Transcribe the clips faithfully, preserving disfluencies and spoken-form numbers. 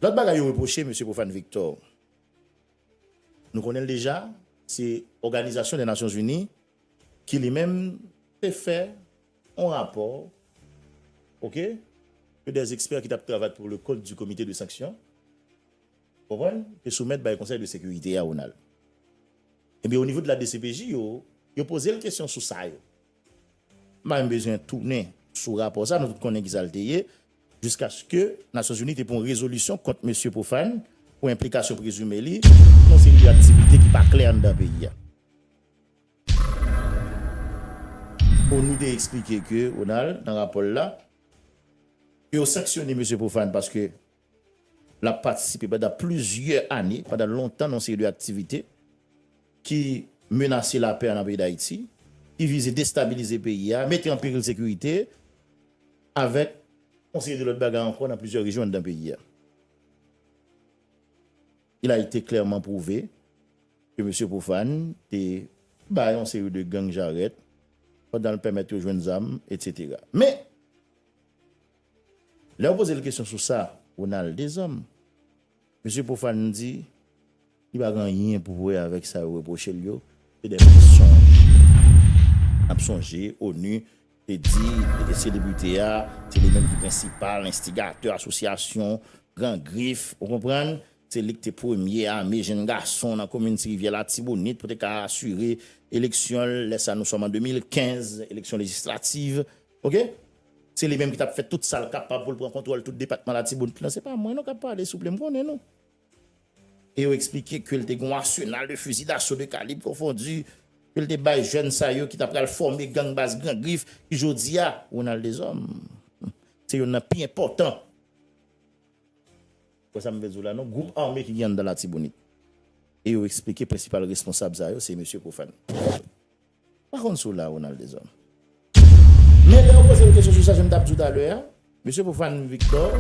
Lòt bagay yo repwoche mesye Profane Victor, nou konnen l deja, se Òganizasyon dè Nasyonzini ki li menm te fè yon rapò, oke, ke dè ekspè ki t ap travay pou le kont di komite de sanksyon, konprann, te soumèt bay Konsèy de Sekirite a, Ronald. Ebyen, o nivo de la D C P J, yo, yo poze l kesyon sou sa yo. M pa menm bezwen tounen sou rapò sa, nou tout konnen ki sa l te ye, jiskaske Nasyonzini te pran yon rezolisyon kont mesye Profane pou enplikasyon prezime li nan yon seri de aktivite ki pa klè anndan peyi a. ONU te eksplike ke, Ronald, nan rapò l la, ke yo sanksyone mesye Profane paske l ap patisipe pandan plizyè ane, pandan lontan, nan yon seri de aktivite ki menase lapè a nan peyi Dayiti, ki vize destabilize peyi a, mete an peril sekirite, avèk yon seri de lòt bagay ankò nan plizyè rejyon anndan peyi a. Il a été clairement prouvé ke mesye Profane te bay yon seri de gang jarèt pandan l pèmèt yo jwenn zam, etsetera. Men, lè yo poze l kesyon sou sa, Ronald Dezòm, mesye Profane di li pa gen anyen pou wè avèk sa yo repwoche l yo, se de mansonj. N ap sonje, ONU te di, li te selebrite a, se li menm ki prensipal enstigatè asosyasyon Gran Grif, ou konprann? Se li ki te premye ame jenn gason nan komin Ti Rivyè Latibonit pou te ka asire eleksyon l. Lè sa, nou sòm an de mil kenz, eleksyon lejislativ. Oke? Se li menm ki t ap fè tout sa l kapab pou l pran kontwòl tout depatman Latibonit lan. Se pa mwen non k ap pale, souple, m konnen nou. E yo eksplike ke l te gen yon asenal de fizi daso de kalib konfondi, ke l te bay jèn sa yo ki t ap pral fòme gang baz Gran Grif, ki jodi a, Ronald Dezòm, se youn nan pi enpòtan. Wè sa m vle di w la non, gwoup ame ki gen anndan Latibonit. E yo eksplike prensipal responsab sa yo, se mesye Profane. Pa konn si w la, Ronald Dezòm. Men lè yo poze l kesyon sou sa, jan m t ap di w talè a, mesye Profane Victor,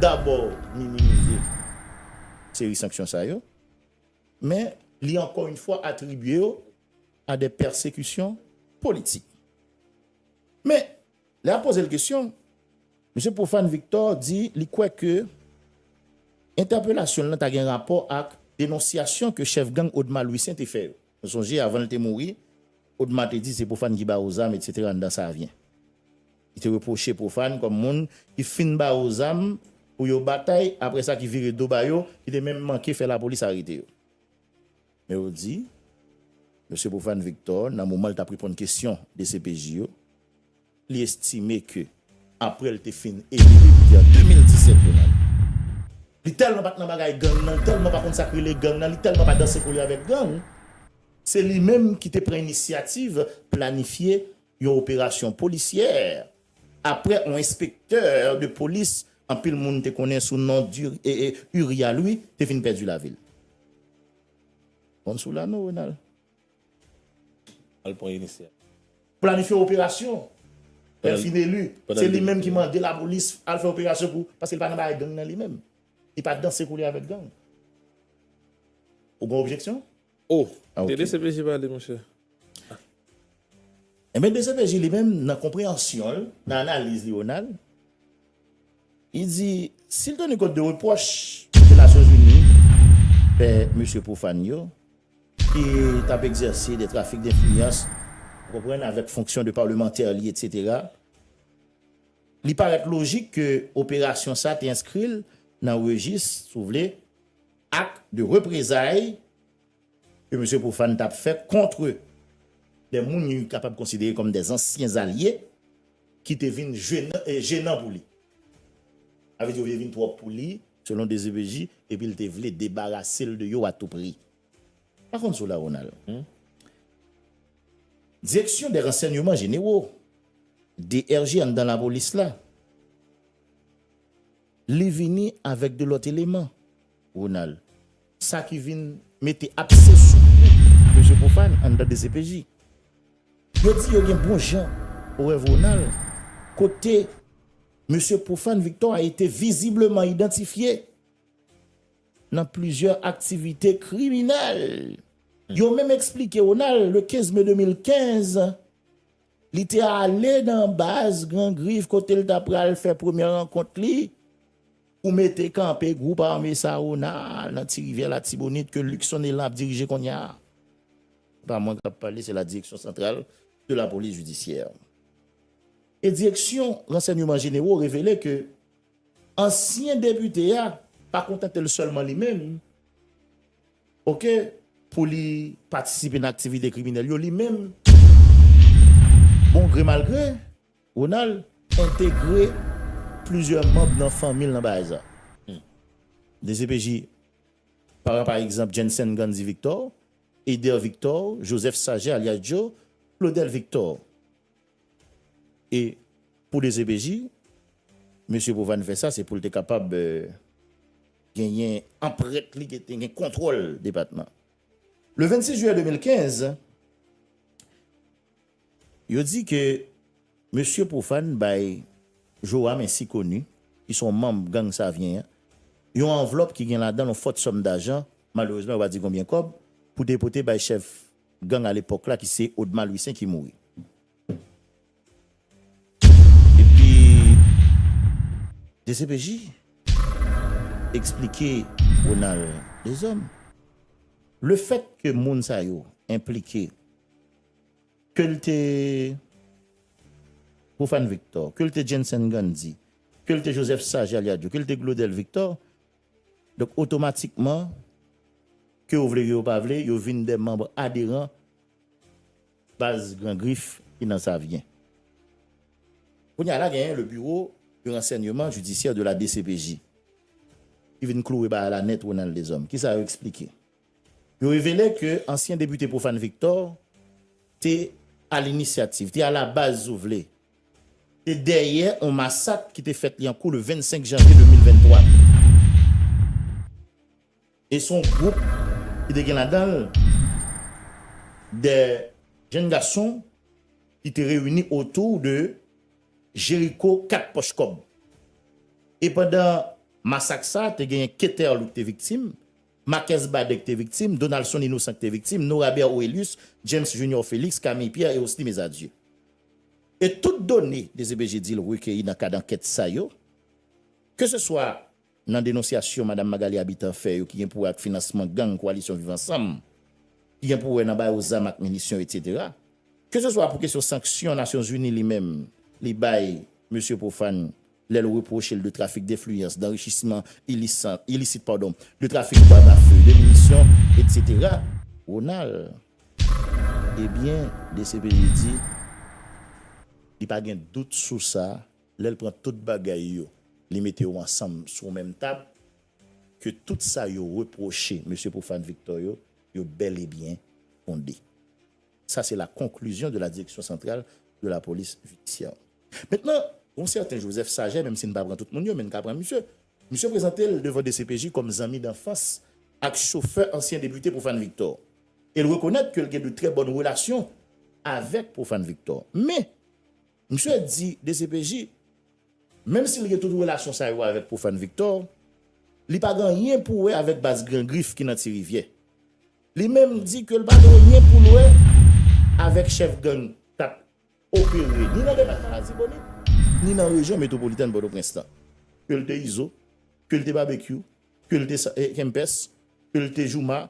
dabò, minimize seri sanksyon sa yo, men li, encore une fois, atribye yo a de pèsekisyon politik. Men, lè y ap poze l kesyon, mesye Profane Victor di li kwè ke entèpelasyon l lan ta gen rapò ak denonsyasyon ke chèf gang Odma Louissaint te fè yo. Nou sonje, avan l te mouri, Odma te di se Profane ki ba yo zam, etsetera, anndan Savyen. Li te repwoche Profane kòm moun ki fin ba yo zam pou yo batay, apre sa ki vire do ba yo, ki te menm manke fè lapolis arete yo. Men yo di, mesye Profane Victor, nan moman l t ap reponn kesyon D C P J yo, li estime ke, apre l te fin eli depite an de mil disèt, Ronald, li tèlman pa t nan bagay gang nan, li tèlman pa konn sa k rele gang nan, li tèlman pa danse kole avèk gang, se li menm ki te pran inisyativ planifye yon operasyon polisyè apre yon enspektè de polis anpil moun te konnen sou non di, e, e, Uriah Louis te fin pèdi lavi l. Konn si w la non, Ronald. Al pran inisyativ. Planifye operasyon. Lè l fin eli, se li menm ki mande lapolis al fè operasyon pou, paske l pa nan bagay gang nan li menm. Li pa danse kole avèk gang. Ou gen objeksyon? Oh, ah, ok. Te D C P J pale, monchè. Enben, D C P J li menm, nan konpreyansyon l, nan analiz li, Ronald, li di, si l teni kont de repwòch ke Nasyonzini fè mesye Profane yo, ki t ap egzèse de trafik denfliyans, ou konprann, avèk fonksyon de palmantè li, etsetera, li parèt lojik ke operasyon sa te enskri l nan rejis, si w vle, ak de reprezay ke mesye Profane t ap fè kont de moun li kapab konsidere kòm de ansyen alye ki te vin jenan, e, jenan pou li. Sa vle di yo vin twòp pou li, selon D C P J, epi l te vle debarase l de yo a tou pri. Pa konn si w la, Ronald. Hmm? Direksyon de ransèyman jenero, D R G anndan lapolis la, li vini avèk de lòt eleman, Ronald. Sa ki vin mete apse sou kou mesye Profane anndan D C P J. Yo di yo gen bon jan prèv, Ronald, kote mesye Profane Victor a été visiblement identifié nan plizyè aktivite kriminèl. Yo menm eksplike, Ronald, le kenz me de mil kenz, li te ale nan baz Gran Grif kote l ta pral fè premyè rankont li pou mete kanpe gwoup ame sa Ronald nan Ti Rivyè Latibonit ke Luckson Elan ap dirije kounye a. Se pa mwen k ap pale, se la Direction Centrale de la Police Judiciaire. E Direksyon Ransèyman Jenero revele ke ansyen depite a pa kontante l sèlman li menm, oke, pou li patisipe nan aktivite kriminèl yo, li menm, bon gre mal gre, Ronald entegre plizyè manm nan fanmi l nan bagay sa. D C P J, pa, pa egzanp, Jensen Gandy Victor, Eider Victor, Joseph Sager alias Joe, Claudel Victor. E pou D C P J, mesye Profane fè sa, se pou l te kapab, eh, genyen anprent li, gen, gen kontwòl depatman. Le vennsis jiyè de mil kenz, yo di ke mesye Profane bay Joram Ensikoni, ki se yon manm gang Savyen an, yon anvlòp ki gen ladan l yon fòt sòm dajan, malerezman, yo pa di konbyen kòb, pou te pote bay chèf gang alepòk la, ki se Odma Louissaint, ki mouri. Epi, D C P J eksplike Ronald Deshommes, lefèt ke moun sa yo enplike, ke l te Profane Victor, ke l te Jensen Gandy, ke l te Joseph Sager alias Joe, ke l te Claudel Victor, donk, otomatikman, ke yo vle, ke yo pa vle, yo vin de manm aderan baz Gran Grif ki nan Savyen. Kounye a la, genyen le Bureau de Renseignement Judiciaire de la D C P J, ki vin klouwe bagay la nèt, Ronald Deshommes. Kisa yo eksplike? Yo revele ke ansyen depite Profane Victor te a linisyativ, te a la baz, si w vle, te dèyè yon masak ki te fèt li an kou le vennsenk janvye de mil venntwa. E se yon gwoup ki te gen ladan l de jèn gason ki te reyini otou de Jericho Kat Pòch Kòb. E pandan masak sa, te genyen Keter Louis ki te viktim, Marquez Badet ki te viktim, Donaldson Innocent ki te viktim, Norabert Orelius, James Junior Félix, Camille Pierre e Osny Mesadieu. E tout done D C P J di l rekeyi nan kad ankèt sa yo, ke se swa nan denonsyasyon Madam Magalie Habitant fè yo ki gen pou wè ak finansman gang Kowalisyon Viv Ansanm, ki gen pou wè nan ba yo zam ak minisyon, etsetera. Ke se swa pou kesyon sanksyon Nasyonzini li menm, li bay mesye Profane, lè l repwoche l de trafik denfliyans, danrichisman ilisan-, ilisit, padon, de trafik dam a fe, de minisyon, etsetera. Ronald, ebyen, D C P J di, li pa gen dout sou sa, lè l pran tout bagay yo, li mete yo ansanm sou menm tab, ke tout sa yo repwoche mesye Profane Victor yo, yo bèl e byen fonde. Sa se la conclusion de la Direction Centrale de la Police Judiciaire. Mentnan, yon sèten Joseph Sager, menm si n pa pran tout moun yo, men n ka pran misye, misye prezante l devan D C P J kòm zanmi danfans ak chofè ansyen depite Profane Victor. E l rekonèt ke l gen de trè bòn relasyon avèk Profane Victor. Men, misye di D C P J, menm si l gen tout relasyon sa yo avèk Profane Victor, li pa gen anyen pou wè avèk baz Gran Grif ki nan Ti Rivyè. Li menm di ke l pa gen anyen pou l wè avèk chèf gang k ap opere ni nan depatman Latibonit, ni nan rejyon metwopolitèn Pòtoprens lan. Ke l te Izo, ke l te Babekyou, ke l te sa-, eh, Kempès, ke l te Jouma,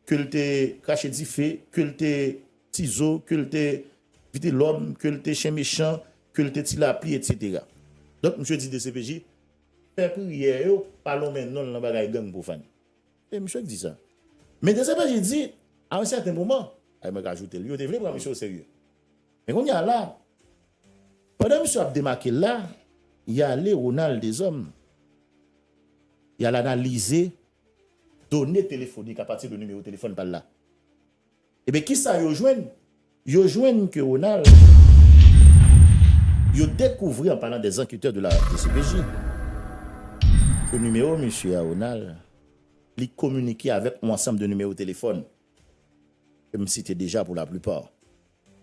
ke l te Krache Dife, ke l te Tizo, ke l te Vitelòm, ke l te Chen Mechan, ke l te Ti Lapli, etsetera. Donk, misye di D C P J, fè priyè yo pa lonmen non l nan bagay gang Profane. E misye k di sa. Men D C P J di, a yon sèten moman, ay mwen ka ajoute l, yo te vle pran misye oserye. Men kounye a la, pandan misye ap demake l la, y ale Ronald Deshommes, y al analize done telefonik apati de nimewo telefòn pa l la. Ebyen, kisa yo jwenn? Yo jwenn ke Ronald, yo dekouvri, an palan dè anketè de la D C P J, ke nimewo misye a, Ronald, li kominike avèk yon ansanm de nimewo telefòn ke m site deja pou laplipa.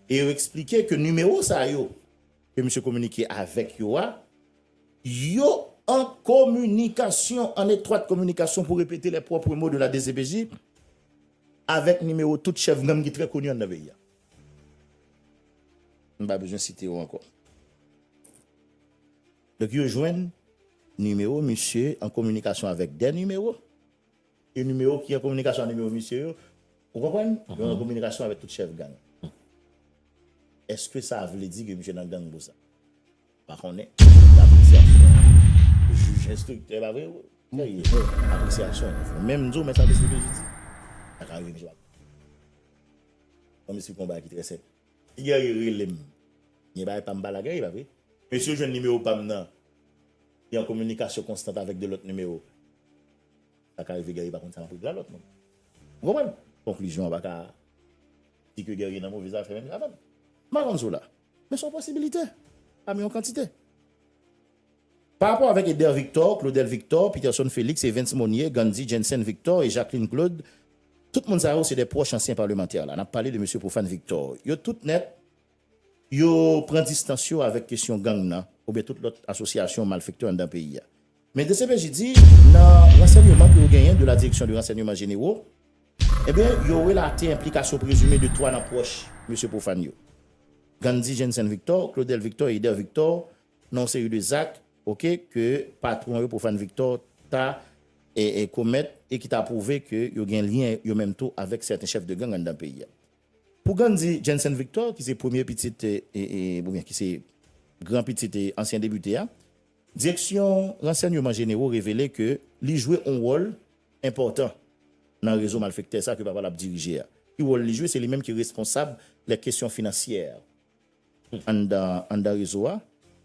E yo eksplike ke nimewo sa yo ke misye kominike avèk yo a, yo an kominikasyon, an etwat kominikasyon, pou repete les propres mots de la D C P J, avèk nimewo tout chèf gang ki trè koni anndan peyi a. M pa bezwen site yo ankò. Donk, yo jwenn nimewo misye an kominikasyon avèk de nimewo, e nimewo ki an kominikasyon ak nimewo misye yo, ou konprann? Yo an kominikasyon avèk tout chèf gang. Èske sa vle di ke misye nan gang pou sa? Pa konnen. Apresyasyon jij enstriktè, pa vre? Sa ye, apresyasyon. Menm di w, men sa D C P J di. Sa ka rive, misye pa. Yon misye konba ki trè sèt. Si Guerrier rele m, gen bagay pa m pa la Guerrier, pa vre? Mesye jwenn nimewo pa m nan, li an kominikasyon konstant avèk de lòt nimewo. Sa ka rive Guerrier pa konn sa m ap regle a lòt moun. Ou konprann? Konklizyon an pa ka di ke Guerrier nan move zafè menm jan avè m. M pa konn sou la. Men se yon posibilite. Pami yon kantite. Pa rapò avèk Eder Victor, Claudel Victor, Peterson Félix, Evens Monier, Gandhi Jensen Victor e Jacqueline Claude, tout moun sa yo se de pwòch ansyen palmantè la. N ap pale de mesye Profane Victor. Yo tout nèt, yo pran distans yo avèk kesyon gang nan, oubyen tout lòt asosyasyon malfektè anndan peyi a. Men D C P J di, nan ransèyman ke yo genyen de la Direction de Renseignements Généraux, ebyen, yo relate enplikasyon prezime de twa nan pwòch mesye Profane yo. Gandhi Jensen Victor, Claudel Victor e Eder Victor, nan yon seri de zak, oke, ke patwon yo, Profane Victor, ta e, e komèt e ki ta pwouve ke yo gen lyen yo menm tou avèk sèten chèf de gang anndan peyi a. Pou Gandhi Jensen Victor, ki se premye pitit, e, e, e, oubyen ki se gran pitit, e, ansyen depite a, Direksyon Ransèyman Jenero revele ke li jwe yon wòl enpòtan nan rezo malfektè sa ke papa l ap dirije a. Ki wòl li jwe? Se li menm ki responsab lè kesyon finansyè anndan, anndan rezo a.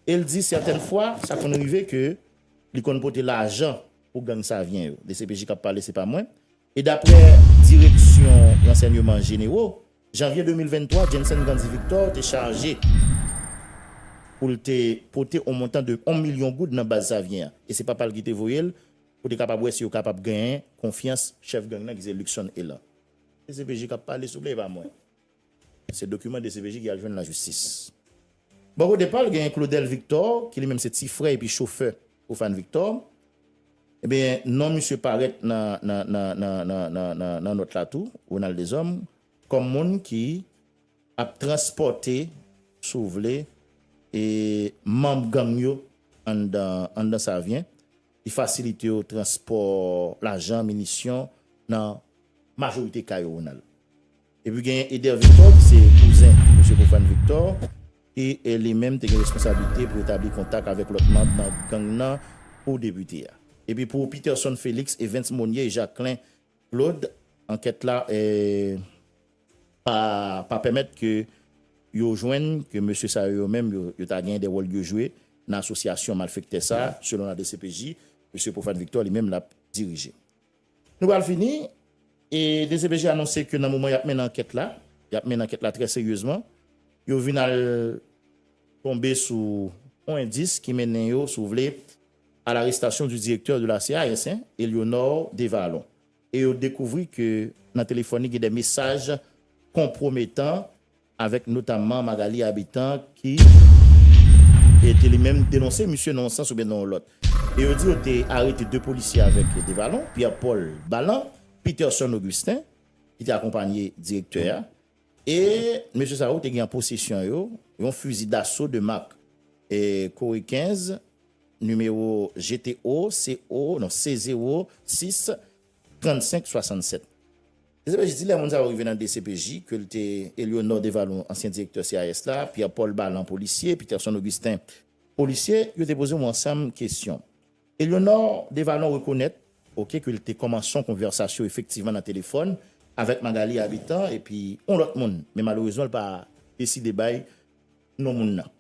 E l di sètèn fwa, sa konn rive ke li konn pote lajan pou gang Savyen yo. D C P J k ap pale, se pa mwen. E daprè Direksyon Ransèyman Jenero, janvye de mil venntwa, Jensen Gandhi Victor te chaje pou l te pote yon montan de yon milyon goud nan baz Savyen an. E se papa l ki te voye l pou te kapab wè si yo kapab genyen konfyans chèf gang nan ki se Luckson Elan. D C P J k ap pale, souple, e pa mwen. Se dokiman D C P J ki al jwenn lajistis. Bò kote pa l, genyen Claudel Victor, ki li menm se ti frè epi chofè Profane Victor. Ebyen, non misye parèt nan, nan, nan, nan, nan, nan, nan, nan nòt la tou, Ronald Deshommes, kòm moun ki ap transpòte, si w vle, e manm gang yo anndan, anndan Savyen. Li fasilite yo transpò lajan, minisyon nan majorite ka yo, Ronald. Epi genyen Eder Victor, ki se kouzen mesye Profane Victor, ki, e, li menm te gen responsablite pou etabli kontak avèk lòt manm nan gang nan pou depite a. Epi pou Peterson Félix, Evens Monier e Jacqueline Claude, ankèt la, e, pa, pa pèmèt ke yo jwenn ke mesye sa yo, yo menm, yo, yo ta gen de wòl yo jwe nan asosyasyon malfektè sa, selon la D C P J, mesye Profane Victor li menm l ap dirije. Nou pral fini, e D C P J anonse ke nan moman y ap mennen ankèt la, y ap mennen ankèt la trè seryezman, yo vin al tonbe sou yon endis ki mennen yo, si w vle, à l'arrestation du directeur de la C I S, hein, Eleonor Devalon. E yo dekouvri ke nan telefòn li gen de mesaj konpwometan avèk notamman Magalie Habitant ki te li menm denonse misye nan yon sans oubyen nan yon lòt. E yo di yo te arete de polisye avèk Devalon, Pierre Paul Balan, Peterson Augustin, ki te akonpanye direktè a. E mesye sa yo te gen an posesyon yo yon fizi daso de mak, e, Corée kenz, nimewo G T O C O, non, C zewo sis trannsenk swasannsèt. D C P J di lè moun sa yo rive nan D C P J, ke l te Eleonor Devalon, ansyen direktè C I S la, Pierre Paul Balan, polisye, Peterson Augustin, polisye, yo te poze yon ansanm kesyon. Eleonor Devalon rekonèt, oke, ke l te kòmanse yon konvèsasyon efektivman nan telefòn avèk Magalie Habitant epi yon lòt moun, men malerezman, l pa deside bay non moun nan.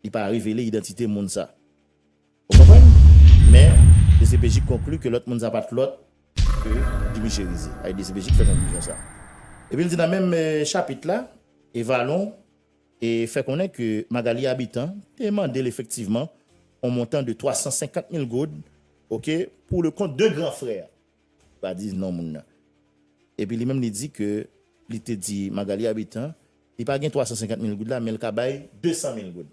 Li pa revele idantite moun sa. Ou konprann? Men, D C P J konkli ke lòt moun sa pa t lòt ke Jimmy Chérizier. Ay, D C P J ki fè konklizyon sa. Epi l di nan menm, eh, chapit la, Devalon, eh, fè konnen ke Magalie Habitant te mande l efektivman yon montan de twa san senkant mil goud, oke, pour le compte de grand frère. Pa di non moun nan. Epi li menm li di ke li te di Magalie Habitant, li pa gen twa san senkant mil goud la, men l ka bay de san mil goud.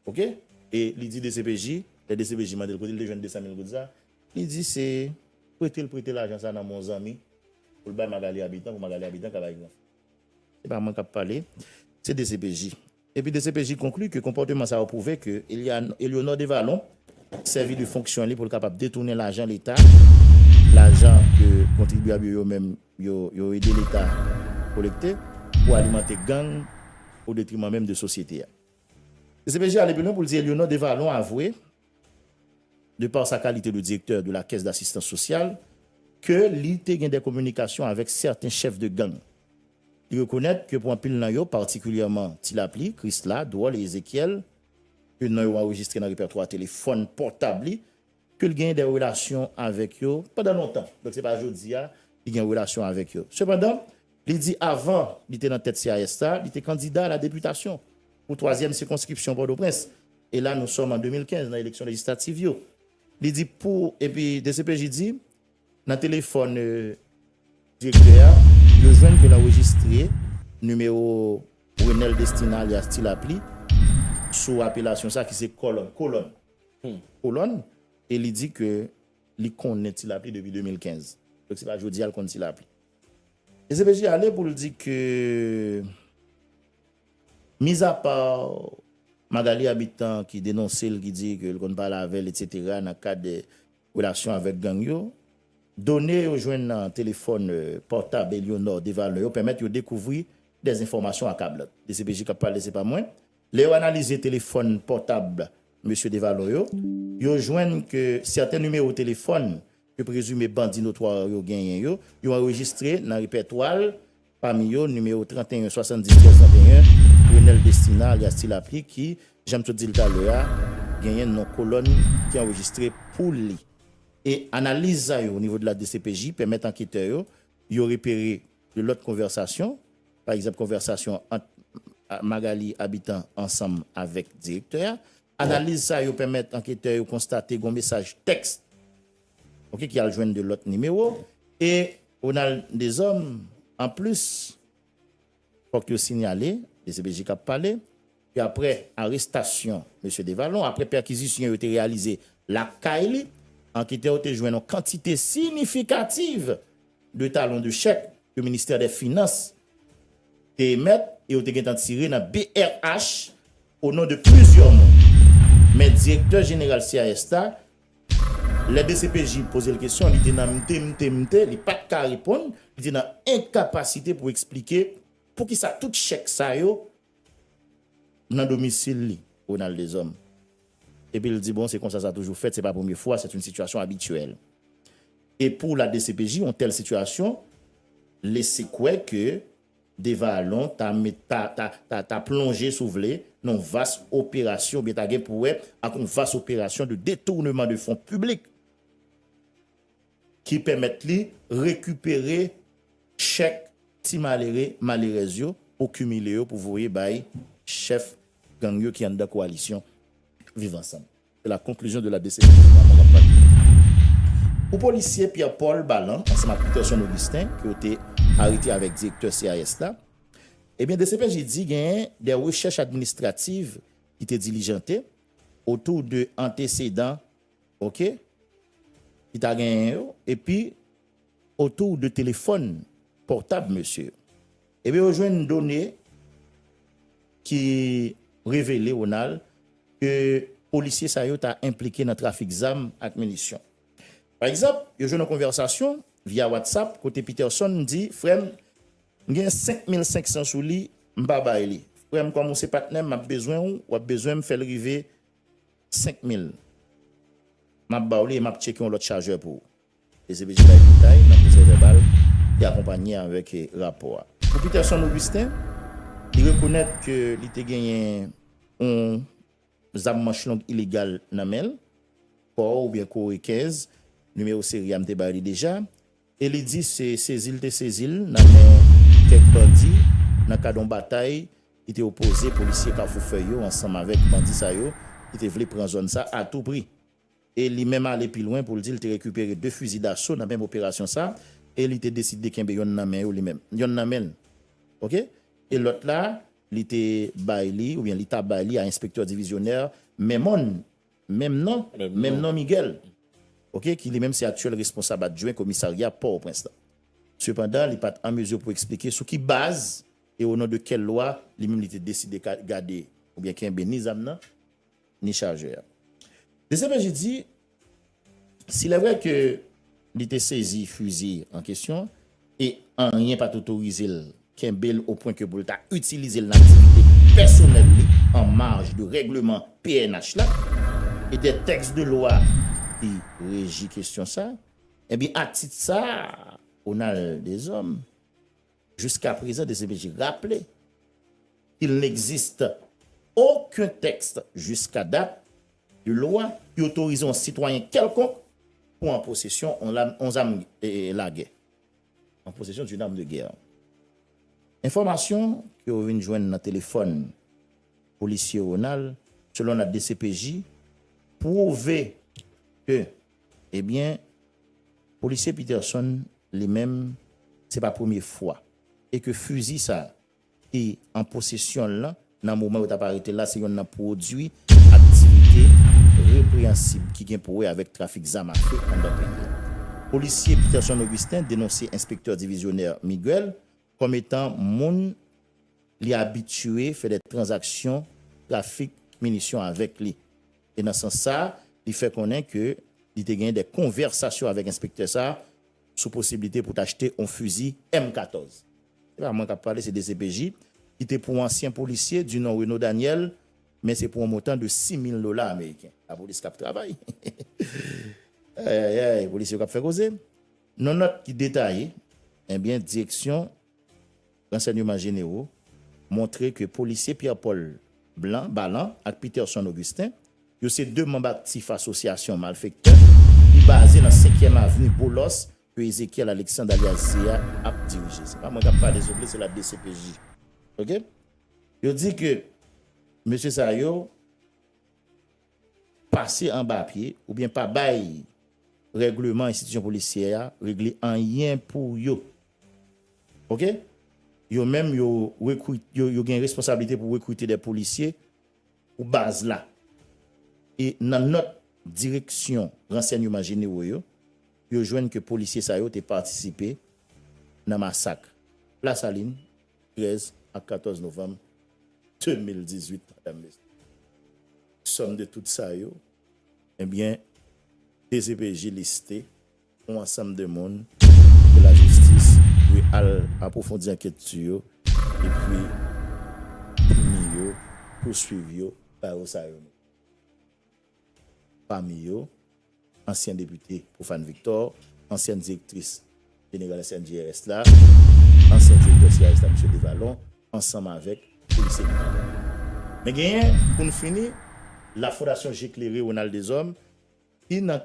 Oke? E li di D C P J, lè D C P J mande l kote l te jwenn de san mil goud sa, li di se prete l prete lajan sa nan men yon zanmi pou l bay Magalie Habitant, pou Magalie Habitant ka bay gran. Se pa mwen k ap pale, se D C P J. Epi D C P J konkli ke konpòteman sa yo pwouve ke Elian-, Eleonor Devalon sèvi de fonksyon li pou l kapab detounen lajan Leta, lajan ke kontribyab yo, yo menm, yo, yo ede Leta kolekte pou alimante gang o detriman menm de sosyete a. D C P J ale pi lwen pou l di Elionor Devalon avwe, de par sa kalite de direktè de la Caisse d'Assistance Sociale, ke li te gen de kominikasyon avèk sèten chèf de gang. Li rekonèt ke pou anpil nan yo, patikilyèman Ti Lapli, Krisla, Dwòl e Ezekyèl, ke non yo anrejistre nan repètwa telefòn pòtab li, ke l gen de relasyon avèk yo pandan lontan. Donk, se pa jodi a li gen relasyon avèk yo. Sepandan, li di avan li te nan tèt C I S la, li te kandida a la depitasyon pou twazyèm sikonskripsyon Pòtoprens. E la, nou sòm an de mil kenz nan eleksyon lejislatif yo. Li di pou, epi D C P J di, nan telefòn euh, direktè a, yo jwenn ke l anrejistre nimewo Renel Destina alyas Ti Lapli sou apelasyon sa ki se Kòlòn. Kolòn. Kolòn, e li di ke li konnen Ti Lapli depi de mil kenz. Donk, se pa jodi a l konn Ti Lapli. E C P J ale pou l di ke, mizapa Magali Habitant ki denonse l, ki di ke l konn pale avè l, etsetera, nan kad de relasyon avèk gang yo, done yo jwenn nan telefòn euh, pòtab Elionor Devalon yo pèmèt yo dekouvri de enfòmasyon akablan. D C P J k ap pale, se pa mwen. Lè yo analize telefòn pòtab mesye Devalon yo, yo jwenn ke sèten nimewo telefòn ke prezime bandi notwa yo genyen yo, yo anrejistre nan repètwa l, pami yo nimewo trannteyen swasanndis trèz trannteyen, Renel Destina alyas Ti Lapli, ki, jan m sot di l talè a, genyen non Kolòn ki anrejistre pou li. E analiz sa yo o nivo de la D C P J pèmèt anketè yo, yo repere de lòt konvèsasyon, pa egzanp, konvèsasyon ant Magali Habitant ansanm avèk direktè a. Analiz sa yo pèmèt anketè yo konstate gon mesaj tèks, oke, ki al jwenn de lòt nimewo. E Ronald Deshommes, anplis, fòk yo sinyale, D C P J k ap pale, ke aprè arestasyon mesye Devalon, aprè pèkizisyon yo te reyalize lakay li, anketè yo te jwenn yon kantite siyifikativ de talon de chèk ke Ministè dè Finans te emèt e yo te gentan tire nan B R H o non de plizyè moun. Men direktè jeneral C I S la, lè D C P J poze l kesyon, li te nan mte, mte, mte, li pa t ka reponn, li te nan enkapasite pou eksplike poukisa tout chèk sa yo nan domisil li, Ronald Deshommes. Epi l di, bon, se konsa sa toujou fèt, se pa premye fwa, c'est une situation habituelle. E pou la D C P J, yon tèl sitiyasyon lese kwè ke Devalon ta met, ta, ta, ta, ta plonje, si w vle, nan yon vas operasyon, oubyen ta gen pou wè ak yon vas operasyon de détournement de fonds publics ki pèmèt li rekipere chèk ti malere, malerèz yo, pou kimile yo, pou voye bay chèf gang yo ki anndan kowalisyon Viv Ansanm. C'est la conclusion de la D C P J. Pou polisye Pierre Paul Balan, ansanm ak Peterson Augustin, ke yo te arete avèk direktè C I S la, ebyen, D C P J di genyen de rechèch administrativ ki te dilijante otou de antesedan, oke, ki ta genyen yo, epi otou de telefòn pòtab mesye yo. Ebyen, yo jwenn done ki revele, Ronald, ke polisye sa yo ta enplike nan trafik zam ak minisyon. Pa egzanp, yo jwenn yon konvèsasyon via WhatsApp kote Peterson di, frè m, m gen senk mil senk san sou li, m pa bay li. Frè m, kòm ou se patnè m, m ap bezwen w, w ap bezwen m fè l rive senk mil. M ap ba w li e m ap tcheke yon lòt chajè pou ou. D C P J bay detay nan pwosè vèbal ki akonpanye avèk, eh, rapò a. Pou Peterson Augustin, li rekonèt ke li te genyen yon zam manch long ilegal nan men l, kò oubyen Kore kenz, nimewo seri a m te bay li deja, e li di se sezi l te sezi l nan men kèk bandi nan kad yon batay ki te opoze polisye Kafou Fèy yo ansanm avèk bandi sa yo ki te vle pran zòn sa a tou pri. E li menm ale pi lwen pou l di l te rekipere de fizi daso nan menm operasyon sa, e li te deside kenbe yonn nan men yo li menm, yonn nan men l. Oke? E lòt la, li te bay li, oubyen li ta bay li a enspektè divizyonè Memon, menm non, menm non Miguel. Oke? Ki li menm se aktyèl responsab adjwen komisarya Pòtoprens la. Sepandan, li pa t an mezi pou eksplike sou ki baz e o non de kèl lwa li menm li te deside ka-, gade oubyen kenbe ni zam nan, ni chajè a. D C P J di, s'il est vrai que li te sezi fizi an kesyon e anyen pa t otorize l kenbe l o pwen ke pou l ta itilize l nan aktivite pèsonèl li an maj de règleman P N H la e de tèks de lwa ki reji kesyon sa, ebyen, a tit sa, Ronald Deshommes, jiska prezan, D C P J raple qu'il n'existe aucun texte jusqu'à date de loi ki otorize yon sitwayen kèlkonk pou an posesyon yon lam- yon zam e, e, lagè. En possession d'une arme de guerre. Enfòmasyon ke yo vin jwenn nan telefòn polisye Ronald, selon la D C P J, pwouve ke, ebyen, polisye Peterson li menm, se pa premye fwa. E ke fizi sa ki an posesyon l lan, nan moman yo t ap arete l la, se yonn nan pwodui aktivite repreyansib ki gen pou wè avèk trafik zam afe anndan peyi a. Polisye Peterson Augustin denonse enspektè divizyonè Miguel kòm etan moun li abitye fè de tranzaksyon trafik minisyon avèk li. E nan sans sa, li fè konnen ke li te gen de konvèsasyon avèk enspektè sa sou posiblite pou t achte yon fizi M katòz. Se pa mwen k ap pale, se D C P J, ki te pou ansyen polisye di non Renaud Daniel, men se pou yon montan de sis mil dola ameriken. Lapolis k ap travay. Ayayay, polisye k ap fè koze. Nan nòt ki detaye, ebyen, direksyon ransèyman jenero montre ke polisye Pierre Paul Blanc, Balan ak Peterson Augustin, yo se de manm aktif asosyasyon malfektè ki baze nan senkyèm avni Boulos ke Ezekiel Alexandre alyas Zéa ap dirije. Se pa mwen k ap pale, souple, se la D C P J. Oke? Yo di ke mesye sa yo pase anba pye oubyen pa bay règleman enstitisyon polisyè a regle anyen pou yo. Oke? Yo menm, yo rekri- yo, yo gen responsablite pou rekrite de polisye pou baz la. E nan nòt direksyon ransèyman jenero yo, yo jwenn ke polisye sa yo te patisipe nan masak Lasalin, trèz ak katòz novanm de mil dizuit, medam, mesye. Sòm de tout sa yo, ebyen, D C P J liste yon ansanm de moun ke lajistis dwe al apwofondi ankèt sou yo, epi pini yo, pouswiv yo, ba yo sa yo merite. Pami yo, ansyen depite Profane Victor, ansyèn direktris jeneral S N J R S la, ansyen direktè C R S la, mesye Devalon, ansanm avèk polisye ki pa la. Men genyen, pou n fini, la Fondation J'éclairé Ronald Deshommes, ki nan